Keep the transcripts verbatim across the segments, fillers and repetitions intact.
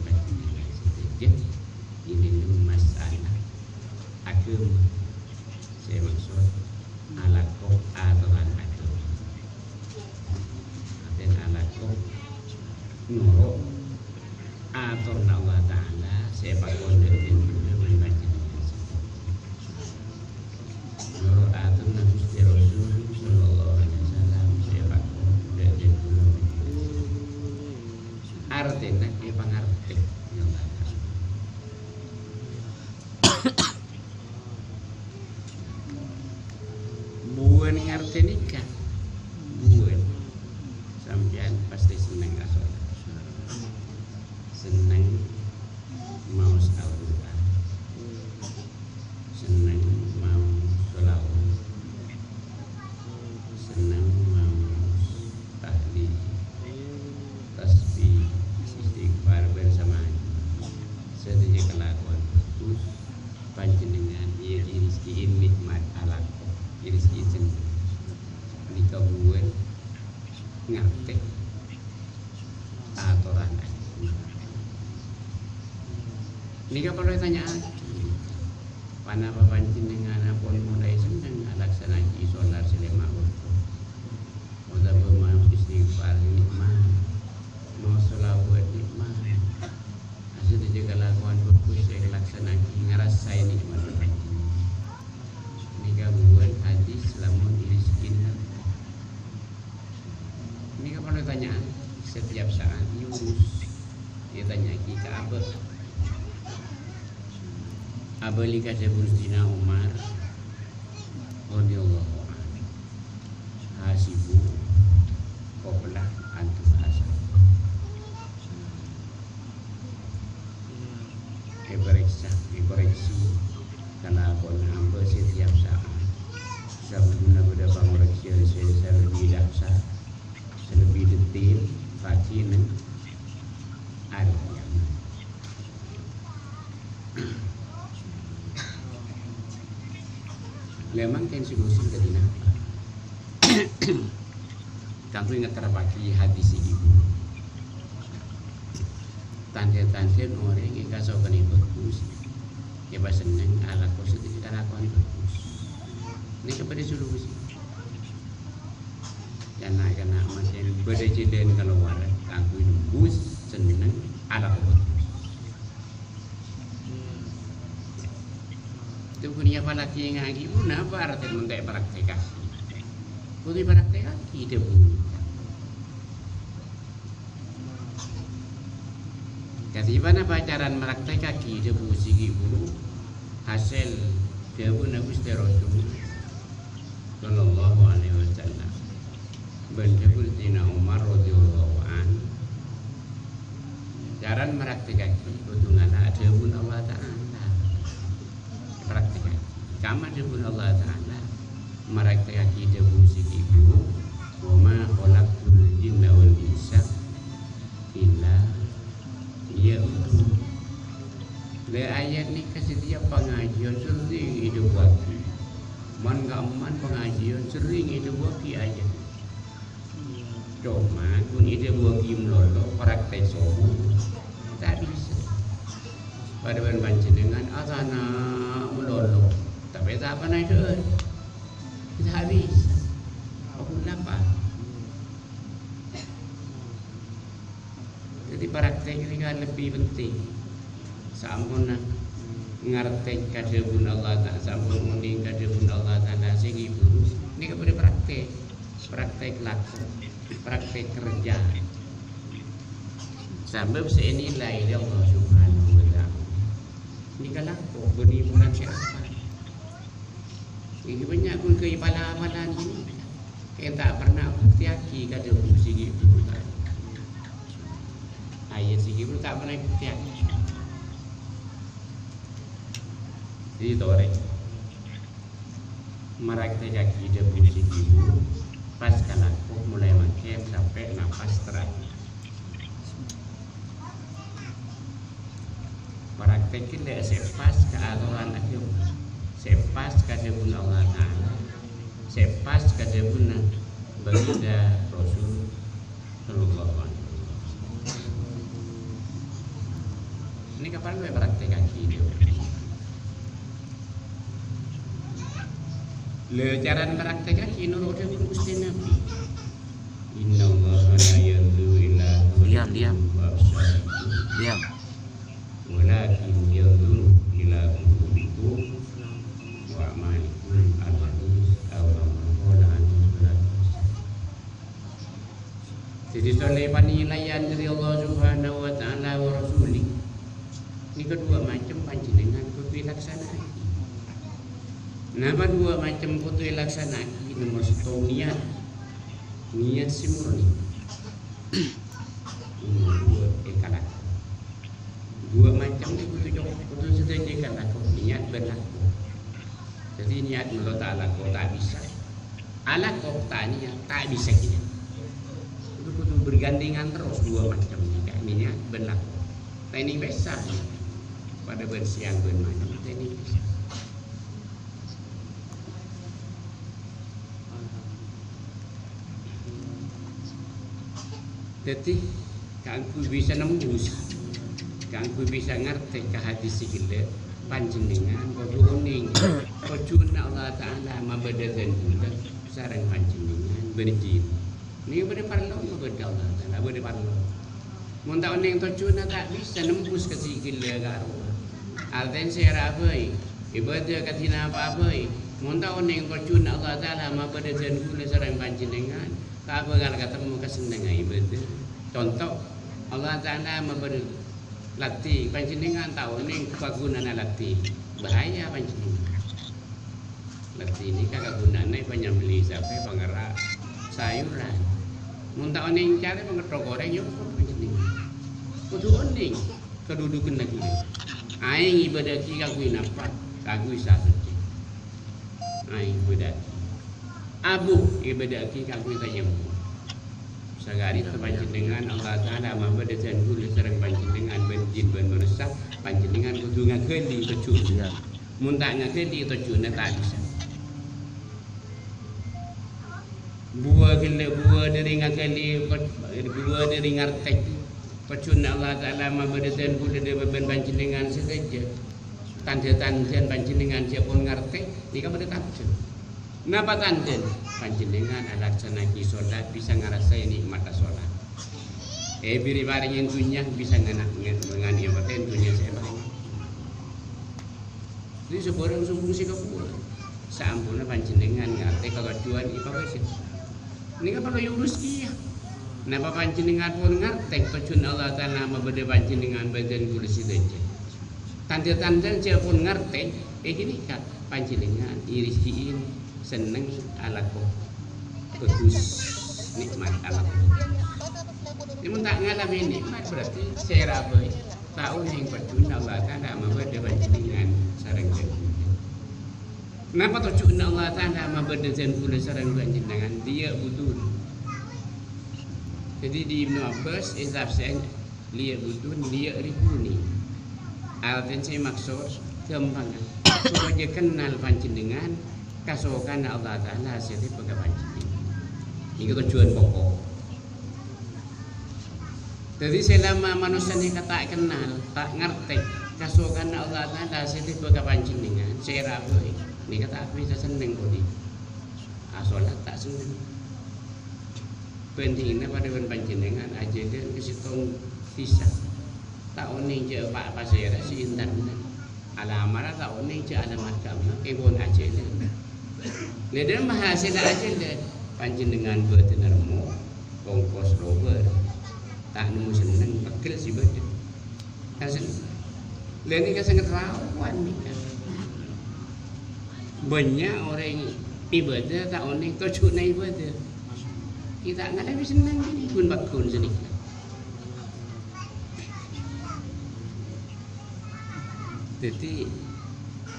Sadhâjâ ini masalah aghâma. Sè maksod alako atoran aghâma. Artèna alako noro' atoranna Allah Ta'ala sè èpakon dhâ' kaulâ bân panjhennengngan. Noro' atoranna Ghustè Rasul sallallahu alaihi wasallam sè èpakon dhâ' kaulâ bân panjhennengngan. Artèna èpangartè. Buwân ngartè nèka. Buwân. Sampèyan pastè senneng asolat. Senneng maos Al-Qur'an. Senneng maos sholawat. Senneng maos tahlil, tasbih, istighfar, bân samajhâmma. Sadhâjâ kalakowan bhâghus, panjhennengngan iyâ èrèzki'i nè'mat alako, èrèzki'i senneng. Nèka buwân ngartè atoran. Nèka parlo ètanya'aghi, ponapa panjhennengngan ampon molaè senneng alaksana'aghi sholat sè lèma' bâkto? Otabâ maos istighfar nè'mat, maos sholawat nè'mat. Sadhâjâ kalakowan bhâghus sè èkalaksana'aghi ngarassa'aghi nè'mat panjhennengngan. Nèka buwân hadis lamon èrèzki'i. Nèka parlo ètanya'aghi setiap saat, èurus. Ètanya'aghi ka abâ'. Abâli ka dhâbuna Sayyidina Umar radhiyallahu anhu, "Hasibu qabla an tuhasab." Èparèksa, èparèksa kalakowanna hamba setiap saat. Sabellunna bâdâ pangorèksiyân sè lebbi dahsyat, sè lebbi detil, pajhi neng arè kèyamat. Lè mangkèn solusi dhâddhi napa? Kaangghuy ngaterrepaghi hadis iki, Bu. Tandhâ-tandhâ orèng è kasokanè bhâghus, èpasenneng alako sè dhâddhi kalakowan bhâghus. Nèka bâdâ solusi. Kana'-kana' matèn bâdâ jhâlân kalowar kaangghuy nembus senneng alako bhâghus. Itu ghun apalagi ngaji pun apa artèna mon ta' èpraktekaghi? Kudu èpraktekaghi dhâbuna. Kadhi ponapa carana mapraktekaghi dhâbu sè ghi' buru hasèl dhâbuna Ghustè Rasul sallallahu alaihi wasallam? Bân dhâbuna Sayyidina Umar radhiyallahu anhu, carana mapraktekaghi kodhu ngala' dhâbuna Allah Ta'ala. Praktekaghi. Kamma dhâbuna Allah Ta'ala, mapraktekaghi dhâbu sè ghi' buru, "Wa ma khalaqtul jinna wal insa illa liya'budun." Lè ayat nèka setiap pangajiân serrèng èdhâbuwâghi. Man-kamman pangajiân serrèng èdhâbuwâghi ayat. Coma, ghun èdhâbuwâghi malolo, praktek sobu, ta' bisa. Padâ bân panjhennengngan asana malolo, tapè ta' pernah èdhâbuwâghi. Ta' bisa. Apa napa? Dhâddhi, praktek nèka lebbi penting. Samponna ngartè ka dhâbuna Allah Ta'ala, sampon onèng ka dhâbuna Allah Ta'ala sè ghi' buru, nèka bâdâ praktek. Praktek lako, praktek kerja. Sabâb sè ènilai oleh Allah Subhanahu wa Ta'ala. Nèka lako, bânnè bulan sè apa? Ini bânnya' ghun kaèpala-palan ini. Kèng ta' pernah èbuktèyaghi ka dhâbu sè ghi' buru. Ayat sè ghi' buru ta' pernah èbuktèyaghi. Jadi, torè. Mapraktekaghi dhâbu sè ghi' buru, pas kalako molaè mangkèn sampè' napas terakhir. Praktekke lè sè pas ka atoran aghâma, sè pas ka dhâbuna Allah Ta'ala, sè pas ka dhâbuna Baginda Rasul sallallahu alaihi wasallam. Nèka parlo èpraktekkaghi, Dok. Lha, carana èpraktekkaghi noro' dhâbuna Ghustè Nabbhi. "Innallaha la yanzuru ila suwarikum wa absarikum." Diam. "Walakin yanzuru ila qulubikum wa a'malikum." Al-Hadis, aw kama qala alaihi salatu wassalam. Jadi, solaè panilaian dâri Allah Subhanahu wa Ta'ala wa Rasulih. Nèka duwâ' macem panjhennengngan kodhu èlaksana'aghi. Napa duwâ' macem kodhu èlaksana'aghi? Nomor sèttong, niat. Niat sè murni. Nomor duwâ', èkalako. Duwâ' macem nèko kodhu, kodhu sadhâjâ èkalako, niat bân lako. Jadi, niat molo ta' alako, ta' bisa. Alako ta' niat, ta' bisa kèya. Itu kodhu bergandengan terros duwâ' macem nèka, niat bân lako. Ta' ènèng bisa. Padâ bân sèyang bân malem, ta' ènèng bisa. Dhâddhi, kaangghuy bisa nembus, kaangghuy bisa ngartè ka hadis sè ghellâ', panjhennengngan kodhu onèng, tojjhuna Allah Ta'ala mabâdâ dân bulâ sareng panjhennengngan bâdâ jin. Nèka bâdâ parlo mabâdâ Allah Ta'ala, bâdâ parlo. Mon ta' onèng tojjhuna, ta' bisa nembus ka sè ghellâ' ka rowa. Artèna sè èra bhâi, ibâdâ kadhi napa bhâi. Mon ta' onèng tojjhuna Allah Ta'ala mabâdâ dân bulâ sareng panjhennengngan, ta' bhâkal katemmo kasennengnganna ibâdâ. Conto, Allah Ta'ala mabâdâ latè, panjhennengngan ta' onèng paghunana latè. Bahaya panjhennengngan. Latè nèka kaghunana èpanyambelli sapè, èpangerra' sayuran. Mon ta' onèng carè pangetthok orèng, ya kodhu onèng. Kodhu onèng kadhudhughânna ghellâ'. Aèng èbâdâ'aghi kaangghuy napa? Kaangghuy sasuccè. Aèng èbâdâ'aghi. Abu èbâdâ'aghi kaangghuy tayammum. Saka'dinto panjhennengngan Allah Ta'ala mabâdâ dân bulâ sareng panjhennengngan bân jin bân manossa, panjhennengngan kodhu ngaghâli tojjhuna. Mon ta' ngaghâli tojjhuna, ta' bisa. Buwâ ghellâ', buwâ dâri ngaghâli, buwâ dâri ngartè tojjhuna Allah Ta'ala mabâdâ dân bulâ bân panjhennengngan sadhâjâ. Tandhâ-tandhâna panjhennengngan sè pon ngartè, nèka bâdâ tandhâna. Napa tandhâna? Panjhennengngan alaksana'aghi sholat bisa ngarassa'è nè'matta sholat. Èbâri' parèngè dhunnya bisa ngana-, ngan-, ngan-, ngan-, dhunnya sè èparèngè. Jadi, sabhârâng sombong sè kabuwâ. Saamponna panjhennengngan ngartè katojjhuwân èpabâjâ. Nèka parlo èurus kèya. Napa panjhennengngan pon ngartè tojjhuwân Allah Ta'ala mabâdâ panjhennengngan bân dân bulâ sadhâjâ? Tandhâ-tandhâna sè pon ngartè, è ghânèka panjhennengngan èrèjhekkèn senneng alako bhâghus, nè'mat alako bhâghus. Mon ta' ngalamè nè'mat, berarti sè èra bhâi ta' onèng tojjhuwânna Allah Ta'ala mabâdâ panjhennengngan sareng dân bulâ. Napa tojjhuwânna Allah Ta'ala mabâdâ dân bulâ sareng panjhennengngan? Liya'budun. Jadi, di Ibnu Abbas, è tafsir, "Liya'budun, liya'rifuni." Artèna sè maksod, ghâmpang, sopajâ kennal panjhennengngan, kasokanna Allah Ta'ala sè ètèbâ ka panjhennengngan. Nèka tojjhuwân pokok. Dhâddhi, selama manossa nèka ta' kennal, ta' ngartè kasokanna Allah Ta'ala sè ètèbâ ka panjhennengngan, sè èra bhâi, nèka ta' bisa senneng, budi. Asolat ta' senneng. Bhândhinganna padâ bân panjhennengngan ajhâlân ka sèttong dhisa. Ta' onèng jhâ' pa-, pasèra sè èntar-èntar. Alamat ta' onèng jhâ' alamat kamma, èpon ajhâlân. Lha, dhâ' mahasèlla ajhâlân, panjhennengngan bâdâna remmo, ongkos lobâr. Ta' nemmo senneng, pegghel sè bâdâ. Kan senneng. Lha, nèka sè ngatèrawan nèka. Bânnya' orèng ibâdâ ta' onèng tojjhuwânna ibâdâ. Kita ngalèmè senneng ghi, ghun-pagghun sanèka. Dhâddhi,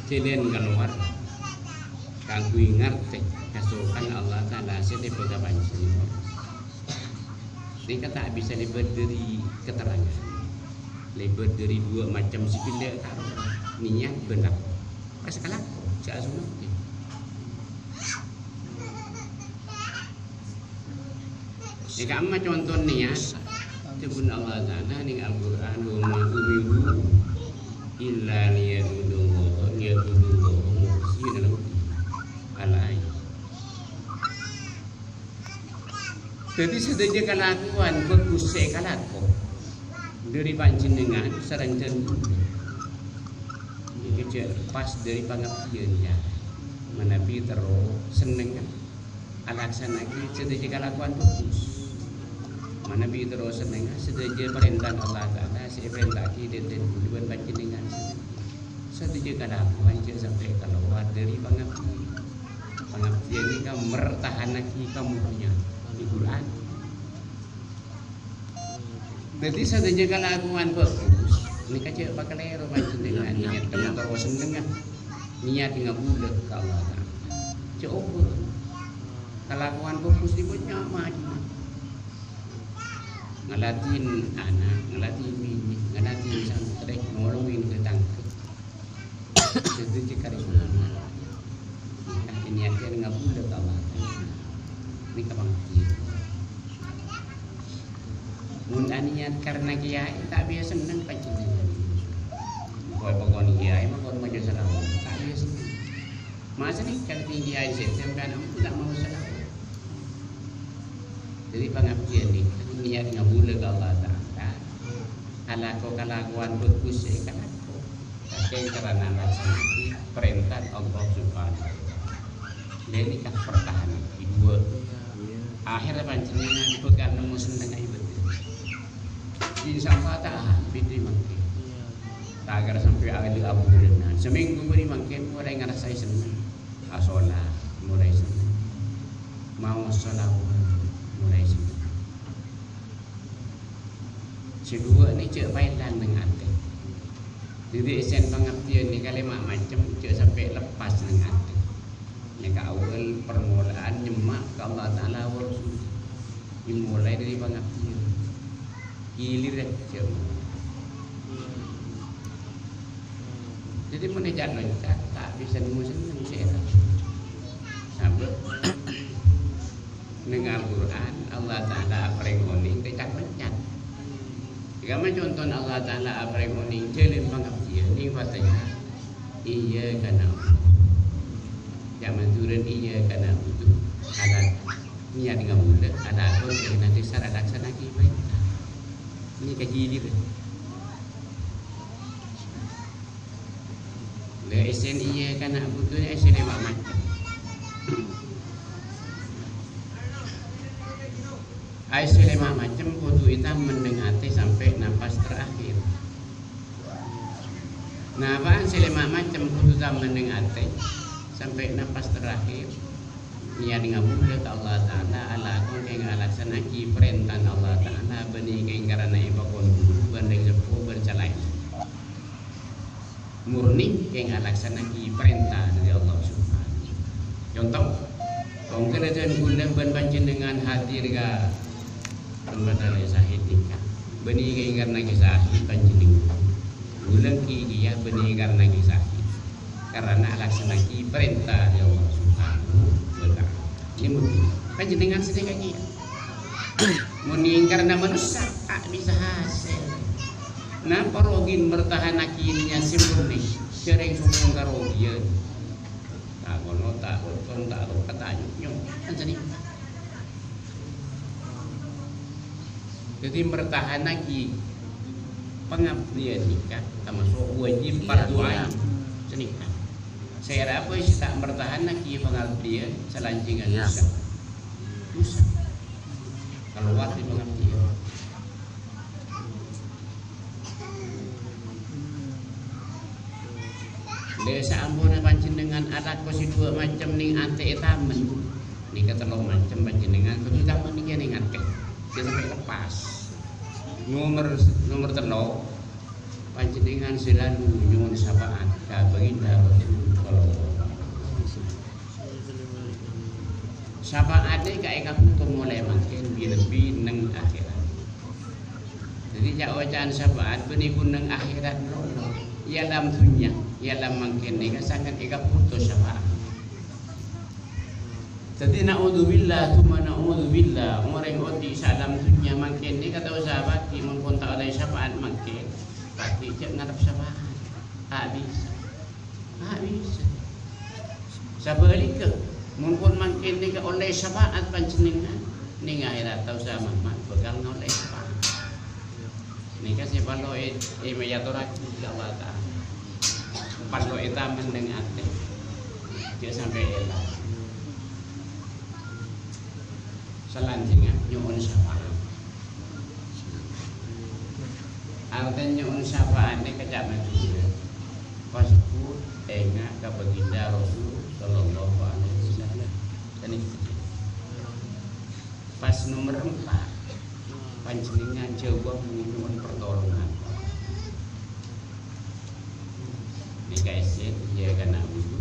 jhâlân kalowar kaangghuy ngartè kasokanna Allah Ta'ala sè ètèbâ ka panjhennengngan. Nèka ta' bisa lèbât dâri keterangan. Lèbât dâri duwâ' macem sè ghellâ' karo niyat bân lako. Pas kalako, jhâ' asomorè. È ka'imma conto niyat, dhâbuna Allah Ta'ala neng Al-Qur'an, "Wa ma umiru Dhâddhi sadhâjâ kalakowan bhâghus sè èkalako dhâri panjhennengngan sareng dhân kaulâ, nèka jhâ' pas dhâri pangabdiyân, yâ. Manabi terro sennengnga alaksana'aghi sadhâjâ kalakowan bhâghus. Manabi terro sennengnga sadhâjâ parèntana Allah Ta'ala sè èparènta'aghi dhâri dhân kaulâ bân panjhennengngan sadhâjâ. Sadhâjâ kalakowan jhâ' sampè' kalowar dhâri pangabdiyân. Pangabdiyân nèka mertahanaghi kamurniyan Al-Qur'an. Dhâddhi sadhâjâ kalakowan bhâghus nèka jhâ' pakalèro panjhennengngan, niyat ka terro sennengnga, niyat ngabulâ ka Allah Ta'ala. Jhâ' obâ. Kalakowan bhâghus nèko nyama-nyama. Ngaladhina ana', ngaladhina binè, ngaladhina santrè, nolongin tetangga. Sadhâjâ karè nolong. Nèka niyat ngabulâ ka Allah Ta'ala. Nèka pangabdiyân. Mon aniyat karna kèyaè, ta' biyasa senneng panjhennengngan. Engko' èpakon kèyaè, makon maca shalawat, ta' biyasa senneng. Masa nèka dhing kèyaè sè sampèyan ampon ta' mau shalawat. Dhâddhi pangabdiyân nèka niyat ngabulâ ka Allah Ta'ala. Alako kalakowan bhâghus sè èkalako. Kakè karana nglaksana'aghi parènta Allah Subhanahu wa Ta'ala. Lè nèka pertahanaghi, dhuwâ'. Akhèrra panjhennengngan bhâkal nemmo sennengnga è bâdân. Insya Allah ta' abit mangkèn. Ta' kèra sampè' abulânan. Samènggu bâri' mangkèn mulai ngarassaè senneng. Asolat, mulai senneng. Maos shalawat, mulai senneng. Sè dhuwâ' nè jhâ' paèlang neng atè. Dhâddhi essèn pangabdiyân nèka lèma' macem, jhâ' sampè' leppas neng atè. Nèka awwal parmola'an nyemma' ka Allah Ta'ala wa Rasul. Dimulai dhâri pangabdiyân. Ghilirra jhâ' Dhâddhi, mon è-, loncat, ta' bisa nemmo senneng sèra. Sabâb neng Al-Qur'an, Allah Ta'ala aparèng onèng, ta' loncat. Ka'dimma contona Allah Ta'ala aparèng onèng, jhâlân pangabdiyân, neng Fatihah. Iyyaka na'budu. Jhâ' mandhurân iyyaka na'budu. Ala, niyat ngabulâ, alako kèngèng dhâsar alaksana'aghi parènta. Nèka ghilirra. Lè, essèn iyyaka na'budu, essèn lèma' macem. Essèn lèma' macem kodhu ètamen neng atè sampè' napas terakhir. Napa'an sè lèma' macem kodhu tamen neng atè sampè' napas terakhir? Niyat ngabulâ ka Allah Ta'ala, alako kèngèng alaksana'aghi parèntana Allah Ta'ala, bânnè kèngèng karana èpakon ghuru bân rèng seppo bân sè laèn. Murni kèngèng alaksana'aghi parènta dhâri Allah Subhanahu wa Ta'ala. Conto, tongkèrra dhân kaulâ bân panjhennengngan hadir ka tempat sahid nèka. Bânnè kèngèng karana kè sahid panjhennengngan. Kaulâ kèya bânnè karana kè sahid. Karana alaksana'aghi parènta dhâri Allah Subhanahu wa Ta'ala. Nèka murni. Panjhennengngan sanèka kèya. Mon èngkar na manossa, ta' bisa hasèl. Napa rogi mertahanaghi niyat sè murni, jhâreng sokong karogiyân. Ta' ngono, ta' otong, ta' rokat, ta' nyok-nyok. Kan sanèka. Dhâddhi, mertahanaghi pangabdiyân nèka tamaso' wajib fardhu ain. Sanèka. Sèra bhâi sè ta' mertahanaghi pangabdiyân, salanjhângnga dhusa. Dhusa. Kalowar dhâri pangabdiyân. Lè, saamponna panjhennengngan alako sè dhuwâ' macem neng atè ètamen. Nèka tello' macem panjhennengngan kodhu ètamen nèka neng atè. Jhâ' sampè' leppas. Nomer, nomer tello', panjhennengngan selalu nyo'on syafaat ka Baginda Rasul sallallahu alaihi wasallam. Syafaat nèka èkabhuto molaè mangkèn, bi-, lebbi neng akhèrat. Dhâddhi, ca'-oca'an syafaat bânnè ghun neng akhèrat, è alam dhunnya, è alam mangkèn nèka sanget èkabhuto syafaat. Dhâddhi, na'udzubillah, tsumma na'udzubillah, orèng odi' saalam dhunnya mangkèn nèka tao syafaat, mon pon ta' ollè syafaat mangkèn, paghi' jhâ' ngarep syafaat. Ta' bisa. Ta' bisa. Sabhâligghâ, mon pon mangkèn nèka ollè syafaat panjhennengngan, Neng akhèratta Ustaz Mamat bhâkal nolè pa. Nèka sè parlo è-, èmayatorraghi ka Allah Ta'ala. Parlo ètamen neng atè. Jhâ' sampè' èlang. Salanjhângnga nyo'on syafa'at. Artèna nyo'on syafa'at nèka ca' Madhurâ. Pas enga' ka baginda Rasul sallallahu alaihi wasallam. Sanèka. Pas nomer empa', panjhennengngan jhâuwâ nyo'on pertolongan. Nèka èssèna, iyâ kana' wudu,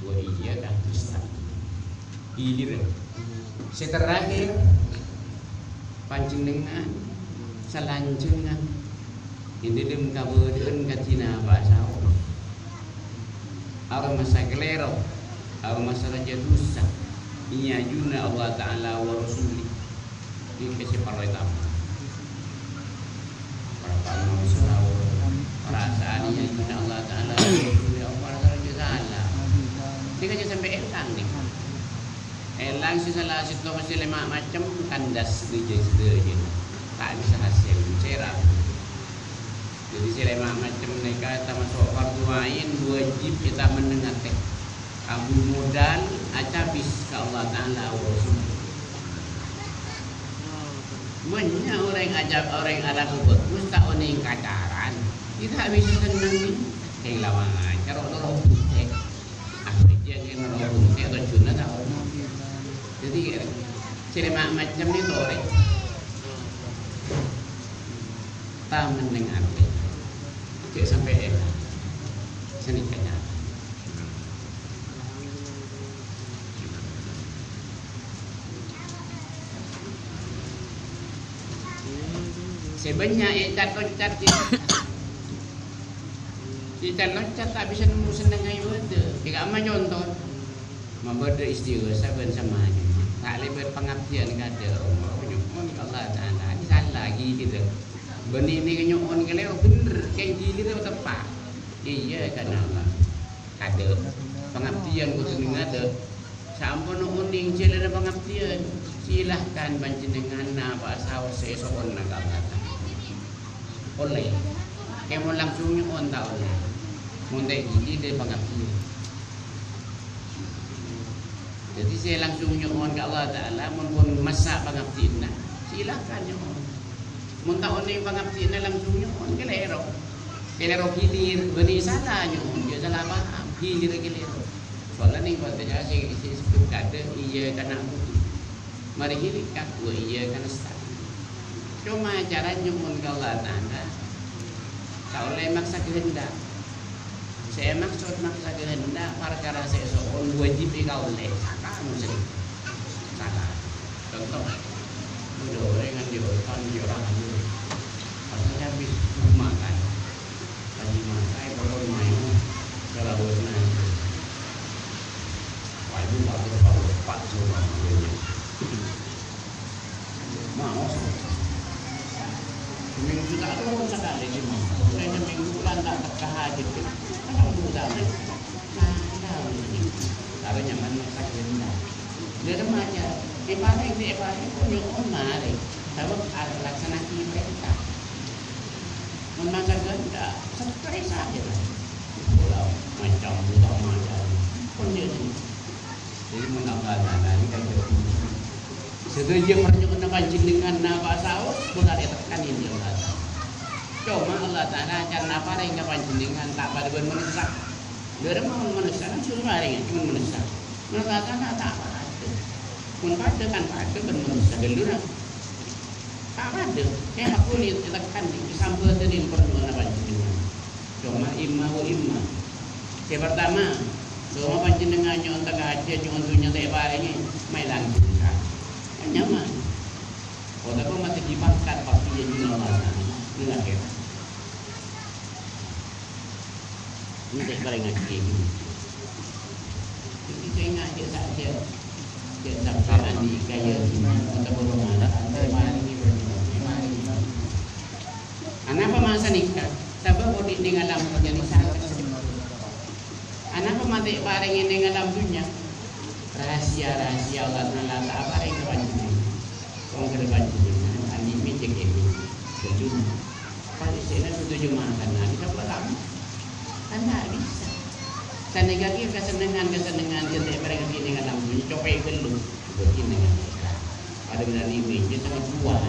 wa iyâ kana' dusta. Ghilirân. Sè terakhir, panjhennengngan, salanjhângnga, è dhâlem kabâdâ'ân kadhi napa'a saos. Aromasa kalèro, aromasa rajâ dusta, è ajunan Allah Ta'ala wa Rasulih. Nèka sè parlo ètamen. Para pangaos saos, parasaan è ajunan Allah Ta'ala wa Rasulih, aromasa rajâ sala. Nèka jhâ' sampè' èlang nèka. Èlang sè sala sèttong sè lèma' macem, kandas ghâjâ sadhâjâna. Ta' bisa hasèl, cèrang. Dhâddhi sè lèma' macem nèka tamaso' fardhu ain, wajib ètamen neng atè. Kaangghuy modal acabis ka Allah Ta'ala wa Rasul. Bânnya' orèng aca-, orèng alako bhâghus ta' onèng kacaran, ghi' ta' bisa senneng, nèka. Kèng la maca ro-, ro-, ro-, Apa jhâ' kèng ro-, ro-, ro-, tojjhuna ta' ono. Dhâddhi, sè lèma' macem nèka torè. Tamen neng atè. Jhâ' sampè' èlang. Sanèka nyata. Sè bânnya' ècat-ocat, ècat-ocat ta' bisa nemmo sennengnga ibâdâ. Ka'amma conto, mabâdâ istighosah bân samaja. Ta' lèbât pangabdiyân ka dâ' Allah, nyo'on ka Allah Ta'ala. Ini salah ghi' kita. Bânnè nèka nyo'on kalèro bhender, kèng ghilirân teppa'. Iyâ, kana' Allah. Kadâ'. Pangabdiyân kodhu neng adâ'. Sampon onèng jhâlânna pangabdiyân, silahkan panjhennengngan napa'a saos sè èso'ona ka Allah Ta'ala. Ollè. Kèng mon langsung nyo'on ta' ollè. Mon ta' ghi' dhâri pangabdiyân. Dhâddhi sè langsung nyo'on ka Allah Ta'ala, mon pon massa' pangabdiyânna, silahkan nyo'on. Mon ta' onèng pangabdiyânna langsung nyo'on, kalèro. Kalèro ghilir, bânnè sala nyo'on, jhâ' sala paham, ghilir kalèro. Soalnya neng kontèksnya sè, sè disebut kadâ', iyâ kana' butuh. Marè ghilir ka, wa iyâ kana' sta. Coma cara nyo'on ka Allah Ta'ala, ta' ollè maksa kehendak. Sè maksod maksa kehendak parkara sè so'on wajib èkaollè. Saka muslim. Saka. Conto, bâdâ orèng nganḍi' oton, iyâ ora nganḍi'. Pas nyabis makan. Pas makan, èpokon maèn. Kalawan maèn. Wah, itu bagus, bagus, Pak, semua. Maos. Seminggu ta' turun sakalè, sè maos. Kayaknya minggu bulan ta' tekka hajat. Kan aku utama. Nah, tahu ini. Kalau nyaman, tak kena. Dia remaja. Èparèng, èparèng, kok nyo'on marè. Sabâb ar-, laksana'aghi parènta. Mon mangsa kehendak, stres aja lah. Pola macam, pola macam. Pon dia ni. Jadi, mon Allah Ta'ala ni kan dia puji. Sadhâjâ parnyo'onna panjhennengngan napa saos, bhâkal ètekkan ḍâri Allah Ta'ala. Coma Allah Ta'ala can naparèng ka panjhennengngan ta' padâ bân manossa. Dhâremma mon manossa kan soro marèng, coma manossa. Mon Allah Ta'ala ta' padâ. Mon padâ kan padâ bân manossa ghâllu ra. Ta' padâ. È, aku ni ètekkan ni, sambhâdhân parnyo'onna panjhennengngan. Coma imma wa imma. Sè partama, coma panjhennengngan nyo'on ta' kajhâ, nyo'on dhunnya ta' èparèngè, maèlang dhunnya. Kan nyaman. Otabâ matè dipangkat, pasti ya nyo'on Allah Ta'ala. Nèng akhèrat. Ènte' parèngaghi. Jadi, saya ngajak saja. Dia sampai andi kaya ini, atau belum ada, sampai mari ini, mari ini. Anapa masa nikah? Sabâb odi' nèng alam dhunnya ni sanget. Anapa matè parèngè nèng alam dhunnya? Rahasia-rahasia Allah Ta'ala ta' aparèng ka panjhennengngan. Wong kèra panjhennengan, andi'na cè' kènè'. Ghâllu. Pas isèna sè toju' makan, nah, bisa pula kamu. Kan ta' bisa. Sanèka kèya kasennengngan-kasennengngan sè ta' èparèngngaghi neng alam dhunnya, copè' ghâllu. Bâgi neng akhèrat. Padâ bân andi'na, sanget puas.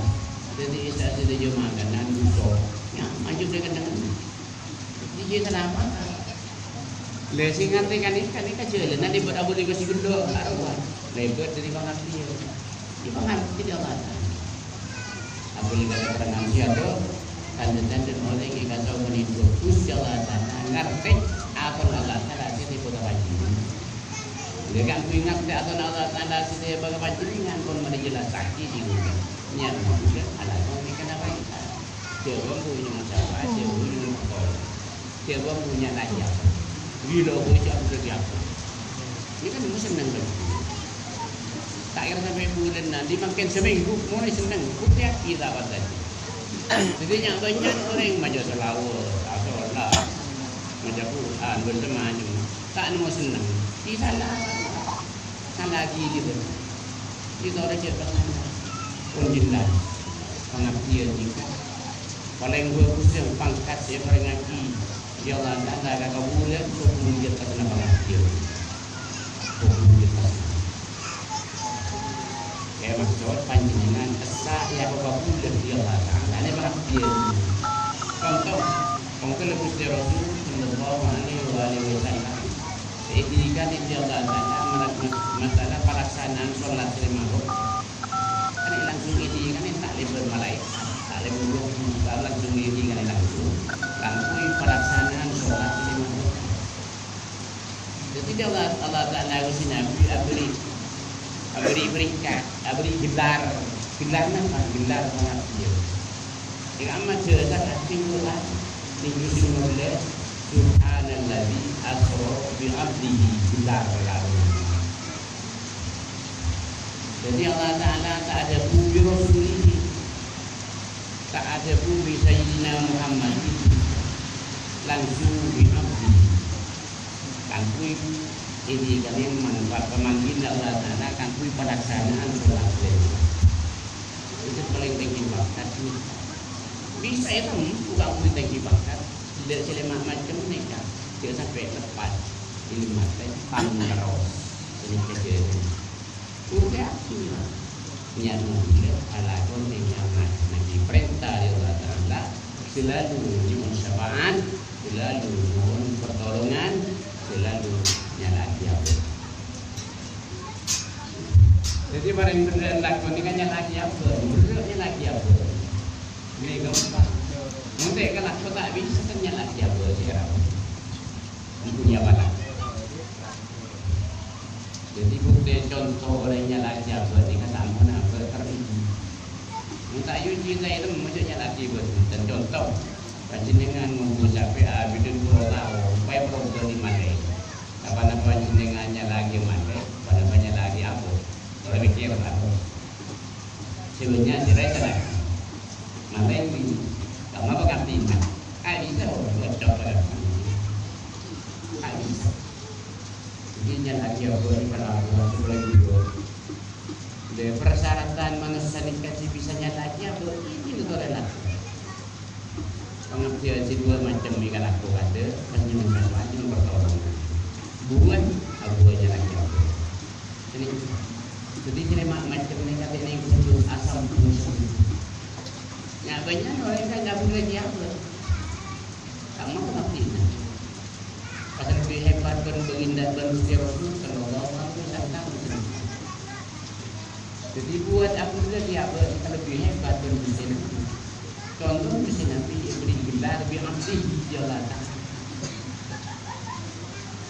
Dhâddhi, sè toju' makan, nah, bisa. Ya, maju dâ' kennengngan. Iyâ, kenapa? Lah, sè ngartè ka'dinto, ka'dinto jhâlânan lèbât abâli ka sè ghellâ', karowa. Lèbât dhâri pangabdiyân. Iyâ, pangabdiyân Allah Ta'ala. Abâli ka katerangan sè adâ', tandhâ-tandhâ orèng sè kacao mènèko Ghustè Allah Ta'ala, ngartè ator Allah Ta'ala sè tèbâ ka panjhennengan. Lah, kaangghuy ngartè ator Allah Ta'ala sè tèbâ ka panjhennengan, pon marè jelasaghi, dhing-, dhing-, nyamana, alako mèkkèr apa? Jhâ' bân ghun nyamana sapa, jhâ' bân ghun nyamana apa. Jhâ' bân ghun nyalaè apa. Ghilâ ghun jhâ' bân ghun apa. Ini kan ghun senneng kan. Ta' kèra sampè' bulân nanti, mangkèn samènggu, mulai senneng. Bhuktèyaghi ta' pas tadi. Dhâddhi nya-, bânnya' orèng maca shalawat, asolat, maca Qur'an, bân semacem. Ta' nemmo senneng. Di sana. Kan lagi gitu. Kita orang cek pertama. Pun jelas. Pangabdiyân nèka. Palèng bhâghus yang pangkat sè èparèngngaghi. Ya Allah, anda, anda, kakak bulan, kok bulan dia tak kena pangabdiyân. Kok bulan dia tak kena. Kaya maksud panjhennengan kessa' ya kakak bulan, ya Allah, Ta'ala, ini pangabdiyân. Contoh, contoh Ghustè Rasul sallallahu alaihi wa alihi wasallam. Èdhikana Allah Ta'ala masalah, masalah palaksanaan sholat lèma wâktè. Kan langsung èdhikana, ta' lèbât malaèkat, ta' lèbât wong, langsung èdhikana langsung. Kaangghuy palaksanaan sholat lèma wâktè. Dhâddhi Allah, Allah Ta'ala ka Nabi abherri', abherri' peringkat, abherri' gelar. Gelar napa? Gelar pangabdiyân. Sè ka'imma dhâsar asli Qur'an. Ning juz lèma bellâs, "Subhanalladzi asra bi 'abdihi", gelar karo. Dhâddhi Allah Ta'ala ta' adhâbu "bi rasulihi", ta' adhâbu "bi Sayyidina Muhammad", langsung "bi 'abdihi". Kaangghuy èdhikana manfaat pamangghil Allah Ta'ala kaangghuy palaksanaan sholat lèma. Itu palèng tèngghi pangkat. Bisa ètemmo kaangghuy tèngghi pangkat. Dâ' sè lèma macem nèka. Jhâ' sampè' lepas. Ini matè, pang terros. Ini kejadian. Udah, nya, alako nèng amat. Nèng parènta Allah Ta'ala. Selalu nyo'on syafaat. Selalu nyo'on pertolongan. Selalu nyalaè abâ. Dhâddhi, marèng bhendherrân lakon nèka nyalaè abâ, bhendherrân nyalaè abâ. Ini gampang. Mon ta' kalako ta' bisa kan nyalaè abâ sè rabu. Itu nya bala. Dhâddhi, bhuktè conto orèng nyalaè abâ nèka sampon abâ terpuji. Mon ta' èyoji ta' ètemmo jhâ' nyalaè abâ. Dan conto, panjhennengan ngompol capè' abidhân polo taon, paè polo bâli malè. Apa-napa panjhennengan nyalaè malè, apa-napa nyalaè abâ. Ora mikir, Pak. Sè bânnya' sè rèya lagi. Malè ini, kamu apa kantina? Ah, bisa, oh, cocok banget. Ah, bisa. Jadi, nyalaè abâ ini kalau aku masuk lagi, bro. Dâ' persyaratan manossa nèka sè bisa nyalaè abâ ini, itu enak. Pangabdiyân sè duwâ' macem nèka lako kadâ', panjhennengan macem pertolongan. Buwân, abuwâ nyalaè abâ. Ini, jadi sè lèma macem nèka tènèng khusus asam khusus. Nya, bânnya' orèng kan nggak boleh diabâ. Sama pangabdiyân. Pas lebbi hebat bân baginda bân Ghustè Rasul sallallahu alaihi wasallam. Dhâddhi, buwât Abu Dhar, ya, lebbi hebat bân Ghustè Nabi. Conto, Ghustè Nabi èberri' gelar bi abdihi, ya Allah Ta'ala.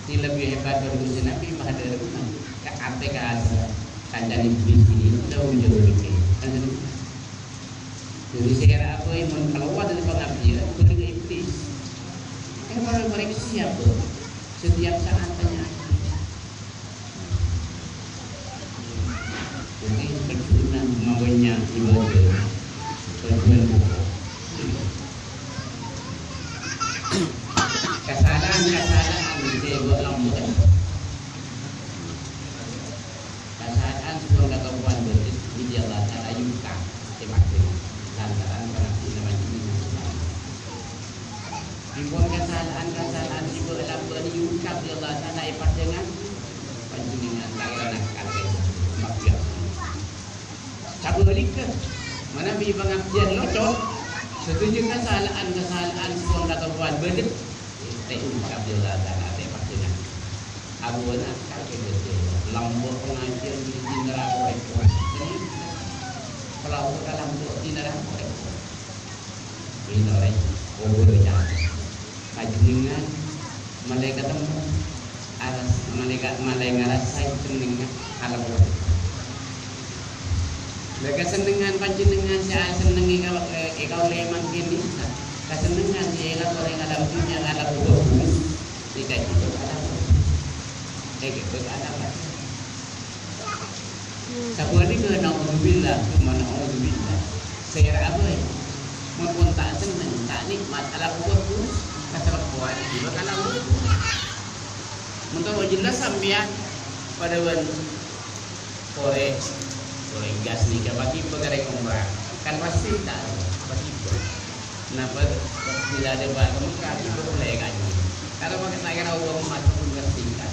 Sè lebbi hebat bân Ghustè Nabi, mahadhârâ ka atè ka kancana Iblis ini, jauh-jauh ini. Dhâddhi, sè èra abâ mon kalowar dâri pangabdiyân, bâreng Iblis. Kan bâreng-bâreng siap, Bro. Setiap saat tanya Iblis. Dhâddhi, tujuanna mabânnya' ibadah. Tujuan pokok. Kasalahan-kasalahan sè bâ' ampon. Kasalahan sè bâ' kataowan bâdâ, ini Allah Ta'ala èyungkap èpakèng lantaran panafsuna panjhennengngan. Dipun kasala'an-kasala'an sè bâ'-labâ'ân èyungkap bi' Allah Ta'ala èpakèng panjhennengngan ta' kèra nakal, mabiya. Sabhâligghâ, manabi pangabdiyân locot, sadhâjâ kasala'an-kasala'an sè pon katowan bâdâ, ta' èyungkap bi' Allah Ta'ala èpakèng. Abuna kakè gede, lambâ' pangajiyân di dinner apa rekor. Kalau aku dalam tuh dinner apa rekor. Ini oleh kubur caca. Panjhennengngan malaèkat temmo. Aras malaèkat malaè ngarasaè sennengnga alam kubur. Lah, kasennengngan panjhennengngan sè asennengngè ka, eh, è kaulâ mangkèn nèka. Kasennengngan sè èlakonè alam dhunnya, alam kubur. Nèka jhughân alam kubur. Nèka jhughân alam kubur. Sabâligghâ, naudzubillah, tsumma naudzubillah. Sèra abâi. Mon pon ta' senneng, ta' nè'mat alam kubur, kasalèppowan jhughân alam kubur. Mon ta' jelas sampèyan, padâ bân Korè, korè gas nèka pagibâ ka rèng omah. Kan pastè ta' pagibâ. Napa bilâ dâpa' ka Mekkah, ghibâ polè ka Haji. Karena pakai saya kira uang emas pun ngerti kan.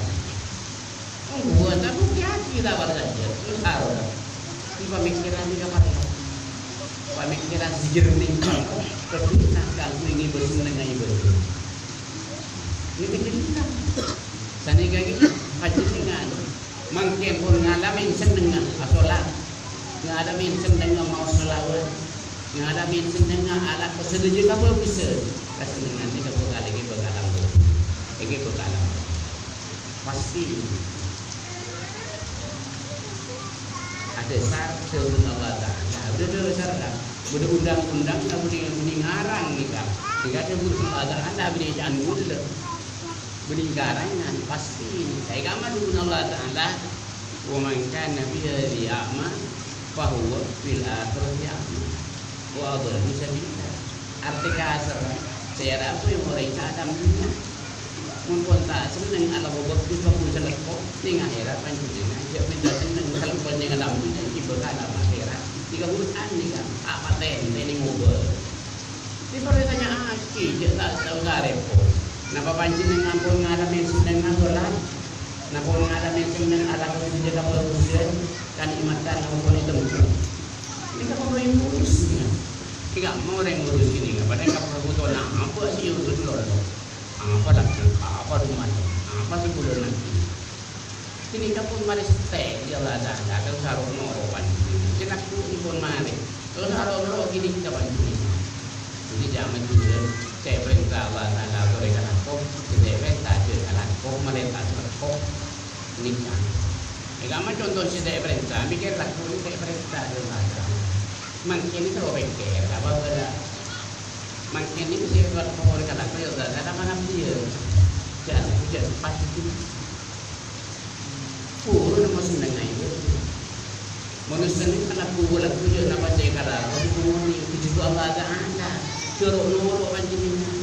Enggak, tapi hati-hati lah pada saja. Terus taruh. Di pemikiran ini kapan ya? Pemikiran sè jernih. Kedua, kanggo ini bersenneng ibadah. Ini kejadian. Sanèka ghi panjhennengngan. Mangkèn pon ngalamè sennengnga asholat, ngalamè sennengnga maos shalawat, ngalamè sennengnga alako sadhâjâ kabhâghusân. Kasennengngan nèka bhâkal èghibâ ka alam kubur. Èghibâ ka alam kubur. Pastè. Adhâsar dhâbuna Allah Ta'ala. Bâdâ dhâsar, kan? Bâdâ undang-undang, kan? Bâdâ, bâdâ ngarang nèka. Nèka dhâbuna Allah Ta'ala, bâdâ èca'an ghulâ. Bânnè karangan, pastè. Sè èkaman dhâbuna Allah Ta'ala, "Wa man kana fi hadhihi a'ma, fa huwa fil akhirati a'ma, wa adallu sabila." Artè kasar, sè èrabuwi orèng ka alam dhunnya. Mon pon ta' senneng alam bhâghus, bhâghus salèko, nèng akhèrat panjhennengngan jhâ' mènta senneng salèko nèng alam dhunnya, ghibâ ka alam akhèrat. Nèka Quran nèka, apa tèntè nèng obâ. Diparètanya'aghi, jhâ' ta' tao sarèpo. Napa panjhennengngan pon ngalamè sennengnga sholat? Napa pon ngalamè senneng alako sadhâjâ kabhâghusân, kanè'matan napa pon ètemmo? Nèka pon rèng ngurus, ya. Nèka mon rèng ngurus ini, napa nèka pon buto napa sè urus lolo? Apa lagi? Apa rumahnya? Apa sè bulâ nanti? Kènè' kabbhi marè satèya, ya Allah Ta'ala, kan saro noro' panjhennengngan. Sè lagghu' pon marè. Kan saro noro' kènè' ka panjhennengngan. Dhâddhi, jhâ' majhur, sè parènta Allah Ta'ala torè kalako, sè ta' èparènta jhâ' kalako, marè ta' salèko. Nèka. È kamma conto sè ta' èparènta, mèkkèr lagghu' sè ta' èparènta, ya Allah Ta'ala. Mangkèn nèka pèkkèr, apa bhâlâ? Mangkèn nèka sè ta' èparènta, ya Allah Ta'ala, mangabdiyân. Jhâ', jhâ' pas itu. Purun mon sennengnga ibadah. Mon senneng kala kubu lagu jhâ' napa sè kala, mon kubu ni, puji Allah Ta'ala. Jhâ' ro'-noro' panjhennengngan.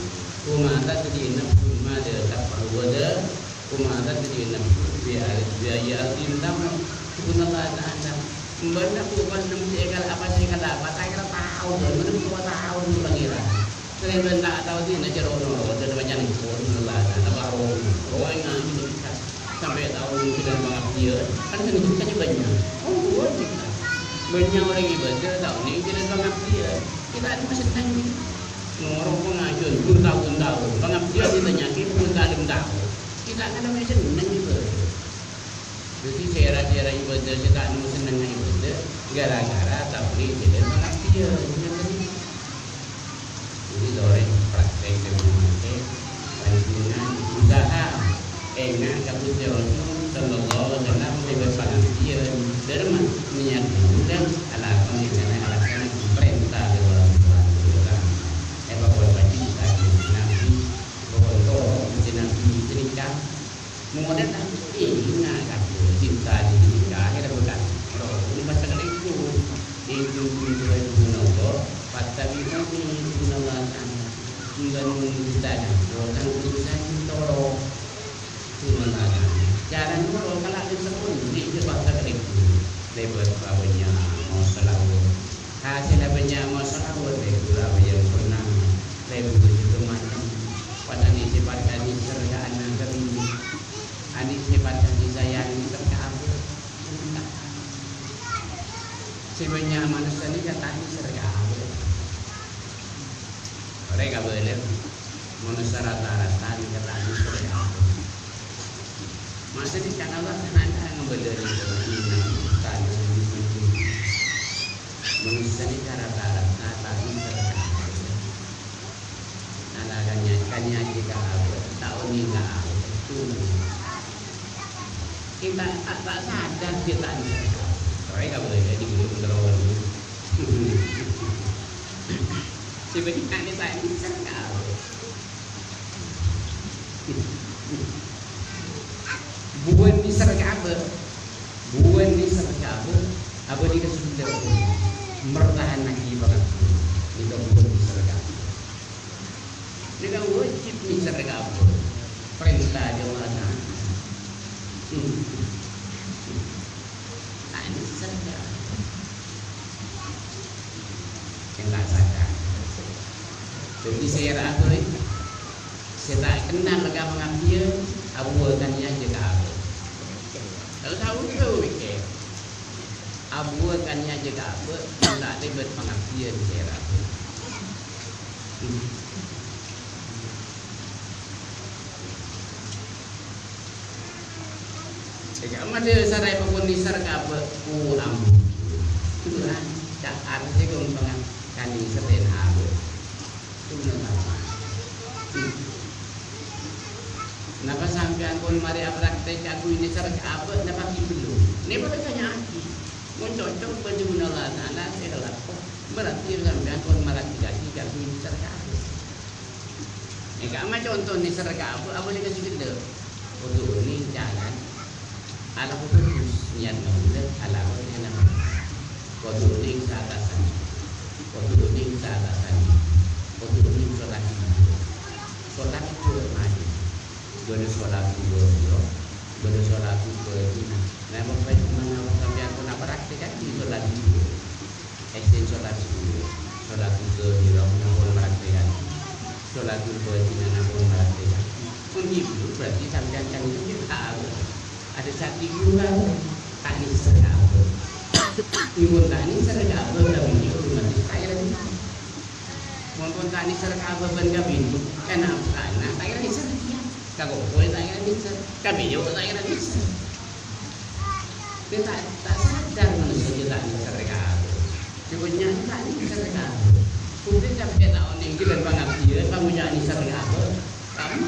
Wa ma tadri nafsun madza taksibu ghadan, wa ma tadri nafsun bi ayyi, bi ayyi ardin tamut. Subhanallah Ta'ala. Bâ'na bukan nem sè kala apa sè kala, apa ta' kala tao, bâ'na bukan tao, Pangèran. Selain bâ'na ta' tao dinah jhâ' ro'-noro', dâ' bânnya' nèko, Allah, napa ro'-noro', rowa ngaji nèka. Sampè' tao nèko jhâlân pangabdiyân, kan sè nèko jhâ' bânnya'. Oh, bukan nèka. Bânnya' orèng ibadah, tao nèko jhâlân pangabdiyân. Kita ini masih senang nèko. Noro' pangajiyân, bertahun-tahun. Pangabdiyân ditanya'aghi, bertahun-tahun. Kita kan masih senang nèko. Dhâddhi, sèra-sèra ibadah sè ta' nemmo sennengnga ibadah, gara-gara ta' ollè jhâlân pangabdiyân. Ngènten. Dhâddhi, torè praktèk ka rumah, panjhennengngan usaha ènga' ka Ghustè Rasul sallallahu alaihi wasallam lèbât pangabdiyân. Dârma, niyat ghulâ, alakonè karana alasanna parènta dâri Allah Subhanahu wa Ta'ala. Èpakon pajhât ka Nabi, èpakon toro' ka Nabi ghânèka. Model, ah, ini nak kata cinta di sini, akhirnya bukan. Kalau ini masa kali itu, itu, itu, itu, Allah, fattabi'uni, itu Allah Ta'ala. Bukan urusan kita, bukan urusan toro. Itu Allah Ta'ala. Jangan toro, kalau ada sepun, ini itu bahasa kali itu. Lèbât bâbânya, mos Hasèlla bânnya' masalah, wâ, lèbur abâ' yang sonnang, lèbur jâgâ macem. Pas andi' sèpat ka'nèser ka ana' ka binè', andi' sèpat kasih sayang, nèser ka abâ'. Sè bânnya' manossa nèka ta' nèser ka abâ'. Orèng abâ' lè, manossa rata-rata nèka ta' nèser ka abâ'. Maksudnya, kan Allah Ta'ala ngabâlâni. Manossa nèka rata-rata ta' bisa. Ana' kanya-, kanya aja ka abâ', ta' onèng ka abâ'. Kita ta', ta' sadar kita ni. Orèng abâ' jadi guru terus. Sebenarnya ta' bisa ka abâ'. Buwân nèser ka abâ'. Buwân nèser ka abâ'. Abâ' nèka sudah mertahanaghi pangabdian. Nèka buwân nèser ka abâ'. Nèka wajib nèser ka abâ'. Parènta jâ' mata. Hmm. Tanya saja. Kena saja. Jadi saya ragu, saya tak kenal ka pangabdian, abuwâ kanya aja ka abâ'. Kalau tahu itu, oke. Abuwâ kanya aja ka abâ', tak lèbât pangabdian saya ragu. Hmm. Èka' madâ sarai pokon nèser ka abâ', ku ambu. Itu kan, ca'ar sè kong pengan kani seten abâ'. Itu bener apa? Napa sampèyan pon marè apraktek kaangghuy nèser ka abâ', napa ghi' belum? Nèka padâ tanya'aghi. Mon cocok bâjâ ghuna Allah Ta'ala, sè kelakon. Berarti sampèyan pon marakkè'aghi kaangghuy nèser ka abâ'. Èka' ma' conto nèser ka abâ', abâ' nèka sè ghellâ'. Kodhu onèng jhâlân. Alako bhâghus, niyat ngabulâ, alako niyat ngabulâ. Kodhu onèng sè atasan. Kodhu onèng sè atasan. Kodhu onèng sholat subuh. Sholat duwâ' macem. Bâdâ sholat duwâ' bâdâ sholat duwâ' dina. Nah, manabi sampèyan pon apraktek kaangghuy sholat duwâ'. Èstèn sholat subuh, sholatul zahirah napa pon maraktèkan, sholatul batinah napa pon maraktèkan. Mon ghi' belum, berarti sampèyan kan itu ghi' ta' tao. Ada satu guru kan, ta' nèser ka abâ'. Ibu ta' nèser ka abâ', tapi dia hormati saya lagi. Mon pon ta' nèser ka abâ' bân ka bindu', kenapa? Karena ta' kèra nèser dia. Ka kompoy ta' kèra nèser, ka biyok ta' kèra nèser. Dia ta', ta' sadar manossa jâ' ta' nèser ka abâ'. Sè bânnya' ta' nèser ka abâ'. Bhuktè sampè' ta' onèng jâ' bân pangabdiyân, pangoca'an nèser ka abâ'. Kamu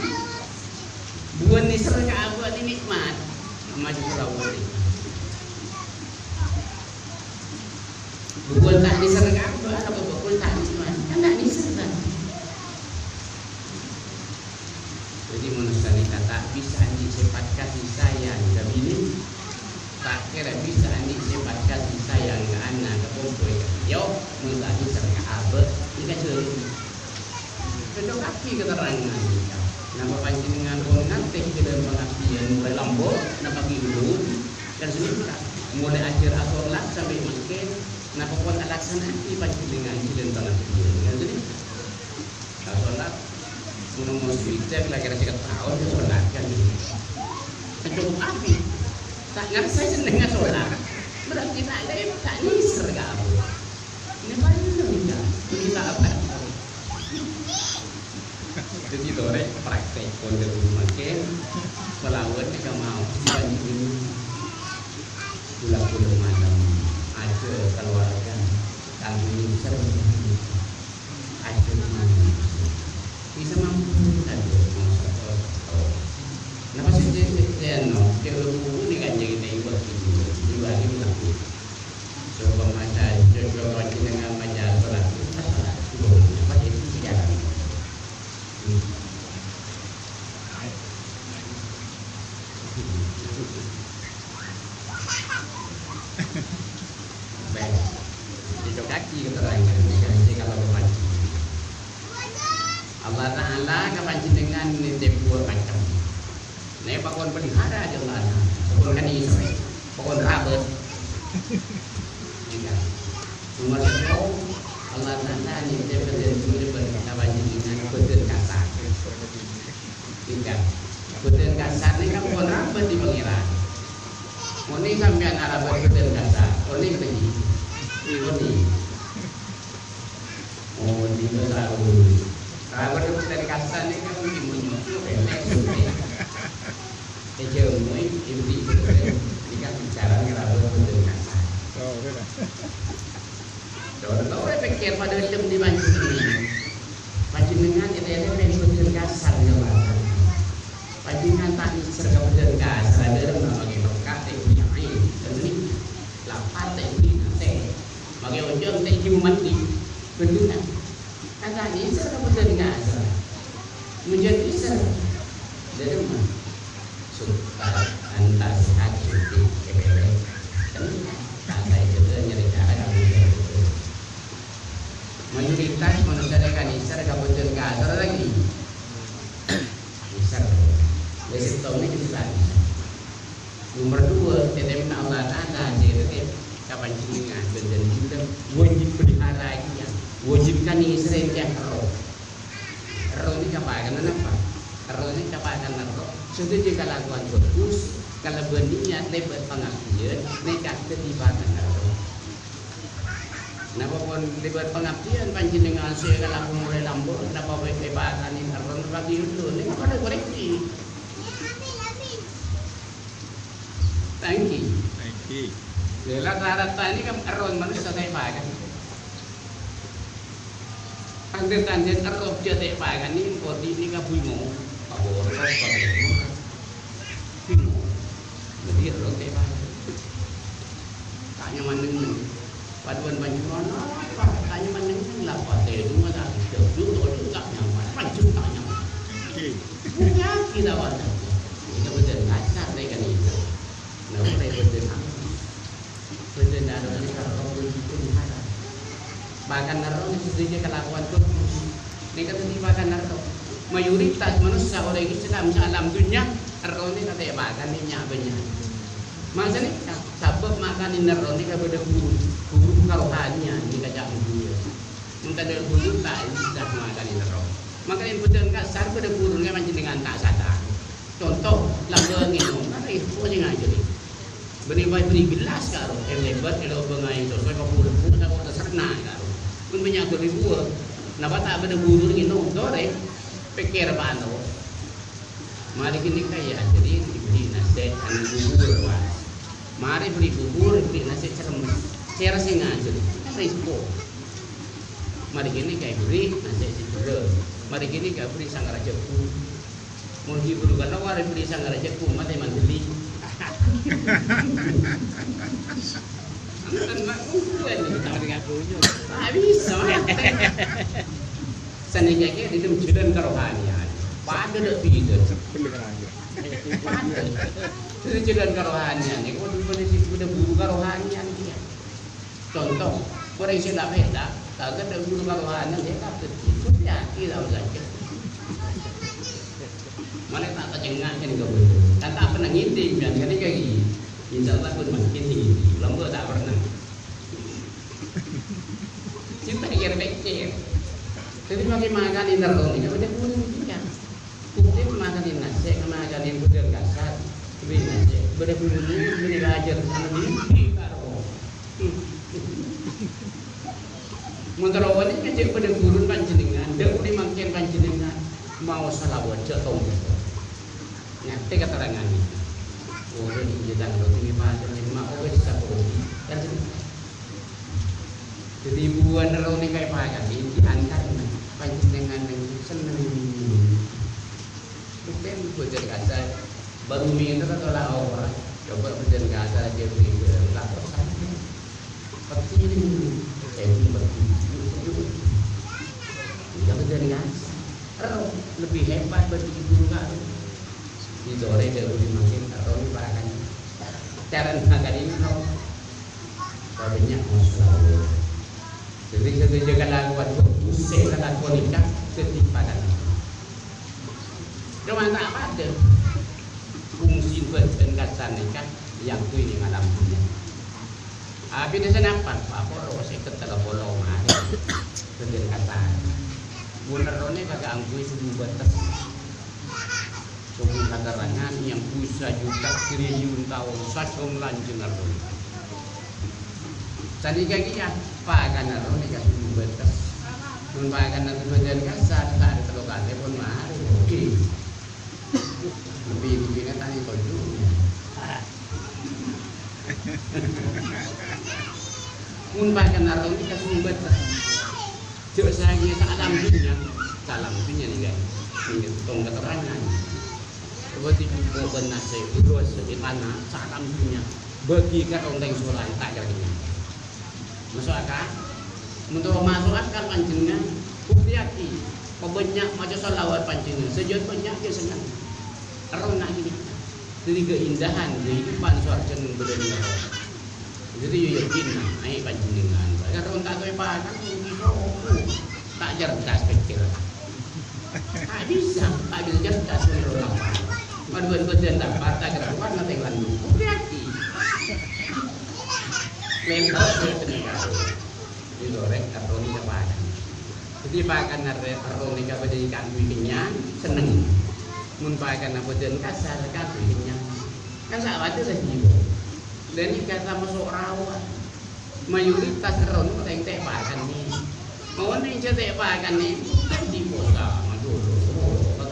buwân nèser ka abâ' nè nikmat. Maju ka lawan. Buwân ta' nèser ka abâ', apa buwân ta' nèser? Kan ta' nèser, kan? Jadi, manossa nèka ta' bisa andi' sèpat kasih sayang ka binè, ta' kèra bisa andi' sèpat kasih sayang ka ana', ka kompoy, ka biyok, mon ta' nèser ka abâ', nèka jhâ' Cocokaghi katerrangan nèka. Napa panjhennengngan pon ngantek ka dâlem pangabdiyân molaè lambâ', napa ghi' bhuru? Kan sanèka. Molaè ajhâr asolat sampè' mangkèn, napa pon alaksana'aghi panjhennengngan ka dâlem pangabdiyân? Kan sanèka. Asolat, mon umur sawidhâk, kira-kira sèket taon, asolat kan. Cocokaghi. Ta' ngarsa sennengnga asolat. Berarti ta' kèra, ta' nèser ka abâ'. Nè parlo nèka, nèka apa? Jadi, torè praktek pondhuk mangkèn, palabân nèka mau dibandingin. Kula-kula malem, ajhâr keluarga, kaangghuy nèser, ajhâr malem. Bisa mampu, kan, ya, mau satu, oh. Napa sih, sih, sih, sih, anu, cewek buku ini kan jadi tembak gitu, dibanding lagu. Coba maca, coba panjenengan maca surat, surat, surat, apa itu sejarah? Hmm. Baik. Itu kaki keterangan, dikasih kalau kepancing. Allah Ta'ala ka panjhennengngan nitip dua macam. Nè, pakon pelihara aja Allah Ta'ala. Pakon kan Israel. Pakon rabet. Iya. Nomer sèttong, Allah Ta'ala nyèpta bhâdhân jhubâ' ka panjhennengngan bhâdhân kasar. Tiga, bhâdhân kasar nèka pon rahmat dâri Pangèran. Mon sampèyan arahmat bhâdhân kasar, onèng ta' onèng? Onèng. Oh, dina tahu. Kalau bhâdhân kasar nèka mungkin menyusul, pendek, sempit. Èjâmui, inti, ini kan bicara ngeraba bhâdhân kasar. Oh, iya. Conto, pèkkèr padâ lem dâri panjhennengngan. Panjhennengngan ètèlè bhâdhân kasar, ya, Pak. Panjhennengngan ta' nèser ka bhâdhân kasar, dâremma makè pekka' ta' èbâghi aèng, ta' èbâghi lapar, ta' èbâghi atè. Makè ojhân ta' èghi mandi. Bhâdhân. Kan ta' nèser ka bhâdhân kasar. Mon jhâ' nèser. Dâremma. Supaya anta sehat, suci, kepele. Kan kata itu nyari cara kamu itu. Mayoritas manusia yang kan nèser ka bhâdhân kasar lagi. Nèser. Wis sèttong ini bisa. Nomer dua, tètèbhânna Allah Ta'ala, jadi ka panjhennengngan, bhâdhân kita wajib pelihara kèya, wajib kan nèser kèya. Erroh nèka pakanna napa? Erroh nèka pakanna erroh. Sadhâjâ kalakowan bhâghus kalabân niyat lèbât pangabdiyân nèka dhâddhi pakanna erroh. Napa pon lèbât pangabdiyân panjhennengngan sè kalako morè lambâ', napa bhâi èpakanè erroh napa ghi' udhu? Nèka padâ korèksi. Thank you. Thank you. Lha, rata-rata nèka erroh manossa ta' èpakan. Tandhâ-tandhâ erroh jhâ' ta' èpakan nèka odi' nèka bingung. Apa erroh, apa bingung. Bingung. Jadi erroh ta' èpakan. Ta' nyaman neng-enneng. Padâ'ân panjhennengngan, apa? Ta' nyaman neng-enneng. Lah, patè coma ta' jhâ' dulu, ta' nyaman. Panjhennengngan ta' nyaman. Oke. Punya kita wadah. Ini betul ngajar deh kan itu. Nah, mulai betul apa? Bhâdhân erroh nèka erroh wajib pelihara. Pakanna erroh sadhâjâ kalakowan bhâghus. Nèka dhâddhi pakanna erroh. Mayoritas manossa orèng Islam saalam dhunnya, erroh nèka ta' èpakan, nèka bânnya'. Mangkana nèka, sabâb makanè erroh nèka bâdâ buru, buru karohaniyan nèka ca'na buru. Mon tadâ' buru ta' bisa makanè erroh. Mangkana bhâdhân kasar bâdâ buru nèka panjhennengngan ta' sadar. Conto, lambâ' ngènom, kan rèpo sè ngajhâri. Bânnè bâi bâri' gelas karo, è lèbât, è lobâng aèng sosoè, paburu-buru, tako' taserna karo. Mon bânnya' ghâllu buwâ, napa ta' bâdâ buru ngènom, torè, pèkkèr apa ano. Marè ghânèka, yâ, jadi èbâri' nasè' ana' bubur, wah. Marè bâri' bubur, èbâri' nasè' cermes. Sèra sè ngajhâri, kan rèpo. Marè ghânèka èbâri' nasè' sè jhârâng. Marè ghânèka èbâri' sangkara jhâghung. Mon ghi' buru kalowar, èbâri' sangkara jhâghung, matè mandhâli. Enten, Mak, kumpul. Ta' bisa, matè. Sanèka kèya dâlem jhâlân karohaniyan. Padâ dâ' bidâ. Padâ. Dâlem jhâlân karohaniyan. Kodhu buru karohaniyan kèya. Conto, orèng sè la pèta', ta' ghâdhâ guru karohaniyan, yâ kabhâr. Gusti ati tao sajjhâ. Malè ta' tacengnga' kèn kabhâr. Kan ta' pernah ngèdhing, kan, kan, kan, insyaallah pon mangkèn sè ngèdhing. Lambâ' ta' pernah. Cinta kèr-pèkkèr. Jadi makan-makan internet ini, udah pun juga. Bukti makan nasè', makan bhâdhân kasar. Bânnè nasè', bâdâ buru, bânnè bhâjâr, ana mimpi karo. Mon terowon ini ngajak bâdâ buru panjhennengngan, dâ' udi mangkèn panjhennengngan, maos salawat jhâ' tong. Ngatè katerangan. Oh, ini kita kalau tinggi pasar, ini mah, oh, bisa, oh, kan. Jadi, buwâna roh nèka èpakan, èngghi antarna panjhennengngan senneng. Buktèna bhâdhân kasar, bâru mènta atau la ora? Coba bhâdhân kasar aja bhâdhân lapor saja. Pasti ini saya pun bâdhân. Enggak bhâdhân kasar. Roh lebih hebat bâdhân guru karo. Di sore dia lebih makin roh pakan. Cara makan ini roh. Bânnya' masalah. Jadi, sadhâjâ kalakowan bhâghus sè èlakonè ka sè padâ. Coma ta' padâ. Fungsi bhâdhân kasar nèka yang tu ini malam dunia. Abidda sanapa? Pa' polo sèket tello polo marè. Bâdhân kata. Mon èrrona kaangghuy sobu bâtes. Sobu katerangan yang bisa juta triliun taon sajân lanjhâng èrrona. Sanèka kèya, pakanna èrrona ka sobu bâtes. Mon pakanna bâdhân kasar, sahari tello kalè pon marè. Oke. Lebbi intinya tanya tojjhu. Mon pakanna èrrona ka sobu bâtes. Jhâ' saèngghâ saalam dhunnya, saalam dhunnya nèka, nèka tong katerangan. Coba dibuka bân nasè, urus di tanah, saalam dhunnya. Bagi ka orèng soleh, ta' kèra-kèra. Maso' akal? Mon ta' maso' akal panjhennengngan, buktèyaghi. Pabânnya' maca shalawat panjhennengngan, sajân bânnya' jhâ' senneng. Èrrona ghi. Dhâddhi keindahan kehidupan sowarghâ neng bâdâna. Dhâddhi, iyâ, yakin, nah, ayo panjhennengngan. Karo ta' duwè pakan, mungkin kok ta' cerdas pèkkèr. Ta' bisa, ta' bisa cerdas menurut apa? Madhuwân bâdân ta' parta kerawan, nanti lanjut. Oke, hati. Mental, ya, seni karo. Ini goreng, karo ini pakan. Dhâddhi, pakan arè-, èrrona kabâdâ kaangghuy kennyang, senneng. Mon pakanna bâdân kasar, kaangghuy kennyang. Kan sawatè la jiwa. Lah nèka ta' maso' rawa. Mayoritas èrrona orèng ta' pakan nè. Mon nèng jhâ' ta' pakan nè, kan jiwa ta' maso' rawa.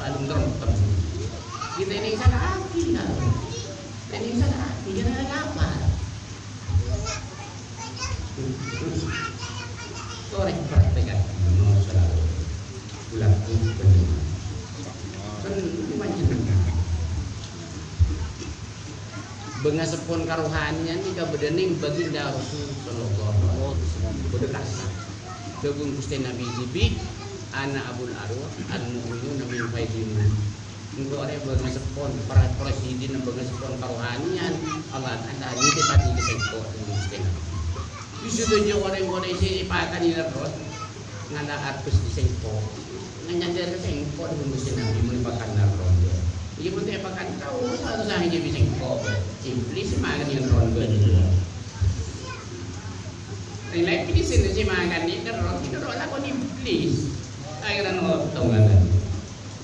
Paling terem-terem. Kita ini salah hati, kan? Ini salah hati, jangan lapar. Torè praktekan. Bulan bener. Kan macam bângaseppon karohaniyan nèka bâdâ neng Baginda Rasul sallallahu alaihi wasallam. Bâdâ kasab. Dhâbuna Ghustè Nabbhi dhibi', "Ana Abul Arwah, al-mu'minuna min faidhi nuri." Engko' arè bângaseppon, pra-, presidhina bângaseppon karohaniyan, Allah Ta'ala nitèpaghi ka sèngko' dhâbuna Ghustè Nabbhi. Di sadhâjâ orèng-orèng sè èpakanè èrrona, ngala' artos di sèngko'. Nganyandhâr ka sèngko' dhâbuna Ghustè Nabbhi mon èpakan èrrona. Iyâ, mon ta' èpakan, tao, satu saja di sèngko'. Iblis makan èrrona. Rèng laèn di sini sè makan èrrona, èrrona lakon iblis. Akhirnya otong kan.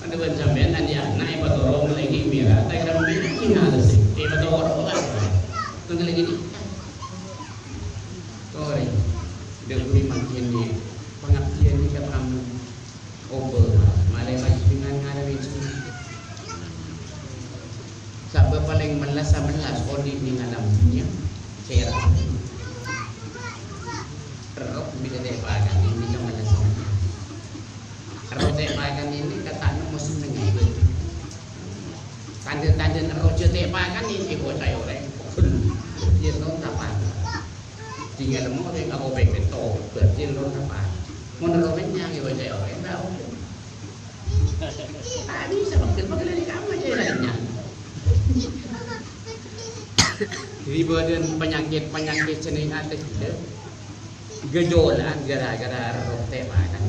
Ada ban sampèyan nanti anak yang patoro lagi mira, tak kira mira, tinggal sih. Eh, patoro lah. Tunggu lagi ni. Sorry. Dia beri makin ni. Pengabdian ni ke tamu. Opo, malè panjhennengngan ngarep itu. Sabâb palèng mellas-mellas odi' neng alam dhunnya, sèra. Èrrona bilâ ta' èpakan ini kan mellas-mellas. Èrrona ta' èpakan ini kata nemmo senneng. Tandhâ-tandhâ èrrona jhâ' ta' èpakan ini, kok ca'na orèng. Iyâ, non ta' pakan. Tinggal mau deh, aku pepet to, berarti lo apa? Mau nerus kenyang ya, baca ya, enggak. Tak bisa, makin, makin dari kamu aja nanya. Jadi, bâdâna penyakit-penyakit sè neng atè ghellâ', gejolak gara-gara èrrona ta' èpakan.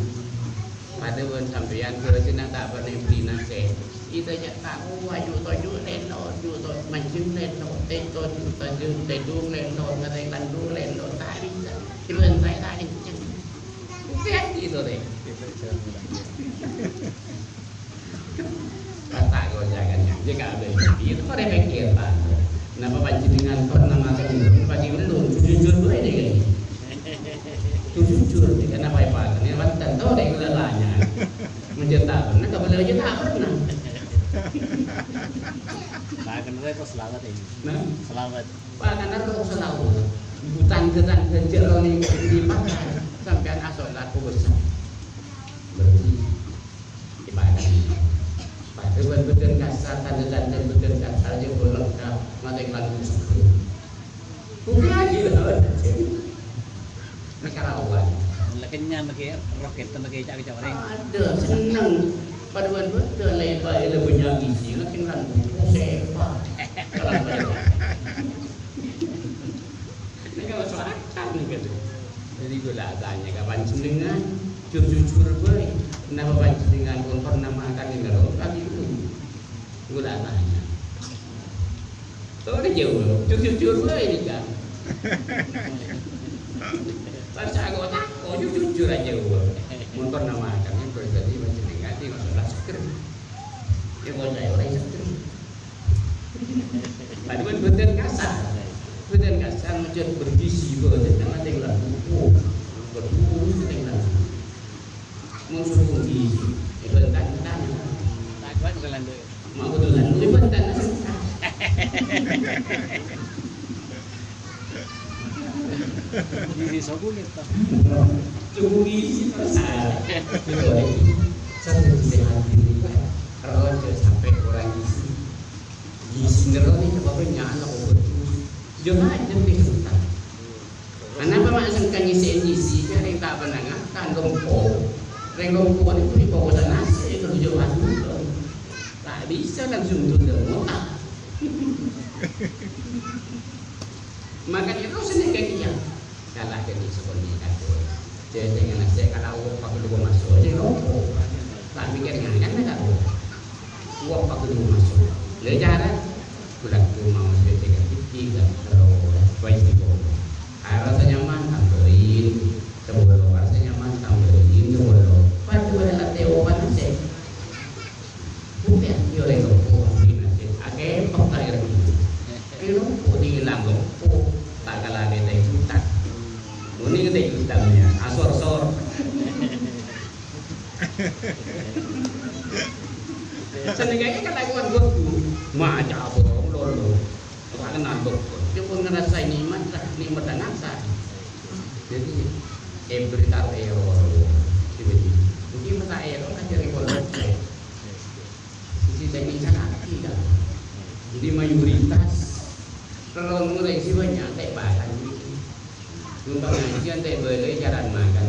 Padâ bân sampèyan, ghellâ' sè neng ta' pernah beli nasi. Kita jhâ' tao, aju toju' lèno, ju to-, manjeng lèno, te toju', toju', tèdung lèno, ngatè tandu lèno, ta' bisa. Dibantai ta' kenceng. Oke, gitu deh. Kata kau jangan, ya, kabeh. Itu pada pikir, Pak. Napa panjhennengngan pernah makan pagi ulun? Jujur bae deh, kan? Jujur, kenapa ya, Pak? Ini kan tentu deh, udah tanya. Mencetak pernah, kabeh aja tak pernah. Pak, kenapa kok selamat ini? Nah? Selamat. Pak, karena roh selamat. Bukan dengan ganjil roh ini dipakai. Sampean asal laku besar. Berarti ibadah. Padahal bâdân kasar, tandhâ-tandhâ bâdân kasar, ya, lengkap. Mati kelan sebelum. Bukan lagi lah. Ini karawan. Lah kenyang lagi, roh kita lagi cak-cak orang. Ada, seneng. Padahal bâdân lebar, lebar banyak isi, lagi ngelan buku, sepa. Kalau banyak. Ini kalau soal akal nih, gitu. Jadi, gue lah tanya, kapan jenengan? Jujur-jujur bae. Napa panjenengan pun pernah makan ini, loh? Kan itu. Gue lah tanya. Tuh, dia jawab. Jujur-jujur bae, ini, kan. Pas aku tak, oh, ju-, jujur aja gua. Motor nama kan, yang berarti macam ini, nggak tinggal sebelah seger. Ya, gua saya orang seger. Tadi kan badan kasar. Badan kasar, macam bergizi, badan sama tinggal. Oh, betul, tinggal. Mun suruh gizi, ibarat tanya. Takut jalan dulu. Mau betulan, ibarat tanya. Gizi sobu gitu. Cukup gizi percaya. Gitu, ya. Satu sehat diri, Pak. Kalau sampai kurang gizi. Gizi nero nih, sebabnya anak obat. Jangan jadi susah. Anapa ma' sengka ngisi-ngisi, reng ta' bennengnga, kan lompo. Reng lompo niku dipokosa nasi, kalau jauh adu. Ta' bisa langsung tunda ngotak. Makanya itu seni kayak dia. Kalah jadi seperti itu. Jadi dengan nasi, kalau awak pakai dua masuk, jadi lompo. Ta' mikir ngangan, kan, tak tahu. Wong pakudu maso'. Lha, cara. Bulan tu mau sithik kan iki kan terus baik di bawah. Rasa nyaman tambahin, sebelum rasa nyaman tambahin, sebelum. Pas tu ada latih obat nasib. Bukan, yo, lego, oh, ini nasib. Akeh pekka ya. Ini lumpur, ini hilang lumpur. Tak kalah ada teh juta. Ini teh juta ya, asor-sor. Senengnya kan aku buat guru, maca apa, lolo. Aku kenal dokter. Dia pun ngerasain nikmat lah, nikmat dan nasa. Jadi, eh, berita ero. Mungkin mata ero kan jadi pondok. Sisi teknik kan aktif kan. Jadi, mayoritas kalau mulai sih banyak kayak bahan. Mun pangajian tè bâlâi carana makan.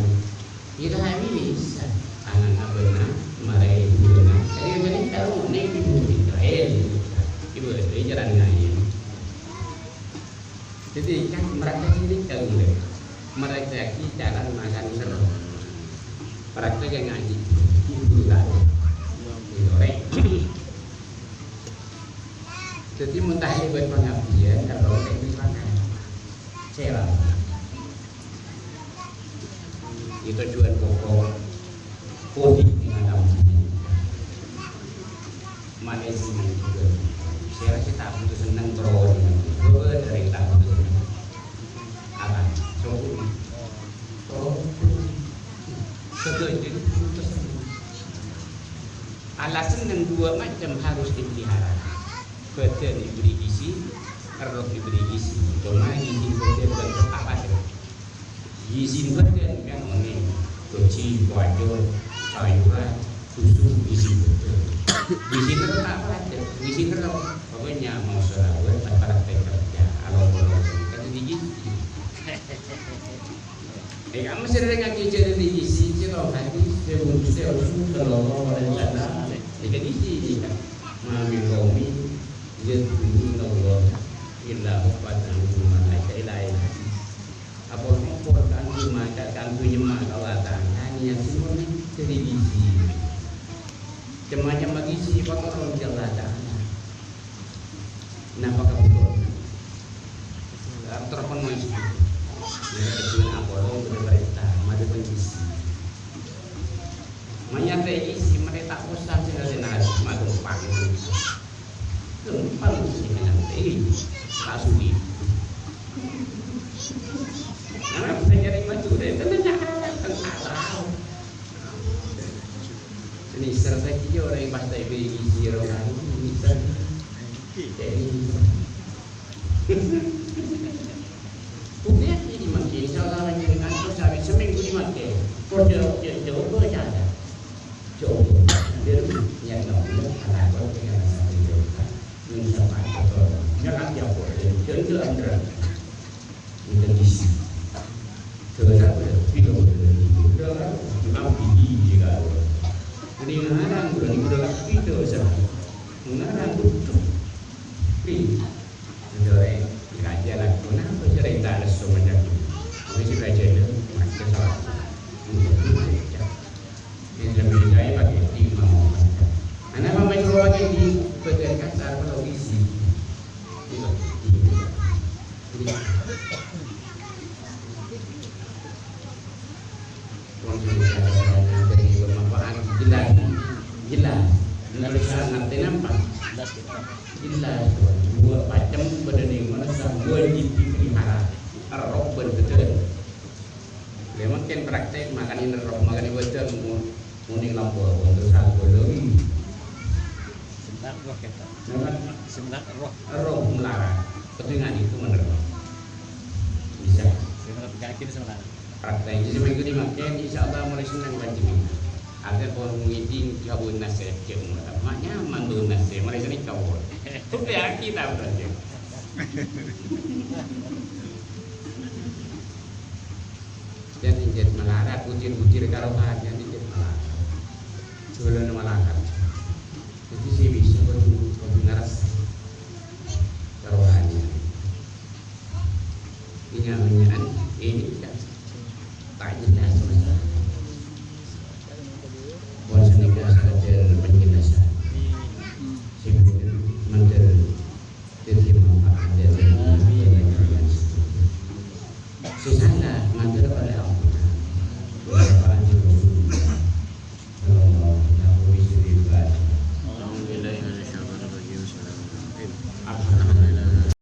Kita bisa. Anak abana, marai guruna. Jadi, jadi kalau ning di bumi Israel, ibu itu carana ngaji. Jadi, kan mereka ini kalau mulai. Mereka ini cara makan terus. Praktek yang ngaji. Ibu tahu. Goreng. Jadi, mun ta' lèbât pangabdiyân, kalau kayak ini pakai. Sera. Itu tujuan pokok. Kodi dengan kamu. Mana sih juga. Sera sih tak butuh seneng terus. Gue dari tak butuh seneng. Apa? Sopo. Oh. Setuju. Alasan yang dua macam harus dipelihara. Badan diberi gizi, erroh diberi gizi. Cuma gizi badan bukan tetap ada. Gizi badan kan oning, gaji, wajar, sayuran, susu, gizi badan. Gizi tetap ada, gizi terus. Pokoknya mau selawat, tak praktek kerja, kalau mau kan jadi gizi. Eh, kamu sering ngaji jadi isi, sih, tau, hadis, sewujud, sewujud, sallallahu alaihi wasallam. Jadi isi, kan. Ma min qaumin yadhkuruna Allah illa huffat anhum malaika. Apa ngumpul kan cuma kan nyembah Allah Ta'ala, niat sing murni dari isi. Cema-cema isi, kotor Allah Ta'ala. Napa kabutuhan? Terpenuhi. Ya, kedua, apa lo udah perintah, mari pengisi. Manyata isi, mereka tak usah sih, nggak ada, madu pang. Gampang sih, nanti. Tak sulit. Nah, bisa nyari madu, deh, tenang, jangan, tenang. Ini serta dia orang yang pas tak beri isi, orang lain, ini serta. Buktinya ini mangke, insyaallah, panjenengan terus habis seminggu ini mangke. Kok jawab, jawab, jawab aja ada. Jawab. Dia niat nggak punya, anak kau dengan satu jawab. Yang sama itu, jangan jawab. Jangan jawab, beneran. Ini kan isi. Saudara, tidak boleh. Saudara, maaf, ini juga. Ini ngarang, udah, ini udah, itu, saudara. Ngarang, butuh. Ini. Sore, dikaji anak, kenapa sering tak lesu macam itu? Ini si raja itu, macam salah. Ini lebih saya pakai di mau. Anak mama itu lagi di bagian kasar, kalau isi. Itu. Jadi, Ngartèna apa? Jelas, Pak. Jelas, Pak. Dua macam bâdâna manossa wajib dipelihara. Erroh bân bhâdhân. Lha mangkèn praktek makanè erroh, makanè bhâdhân, mu-, muni lampu, untuk satu lagi. Sebentar, roh kita. Sebentar. Sebentar, roh. Erroh malarat. Pedengan itu bener. Bisa. Sebentar, pegang kiri sebentar. Praktek. Jadi, seminggu di makan, insya Allah mulai Senin panjenengan. Ada orang ngijing, jawab nasihat, jawab murah. Mak nyaman tuh nasihat, mulai Senin cowok. Sudah, kita berarti. Jadi, jadi malarat, bujir-bujir karo kajian, jadi malarat. Sebelum malarat,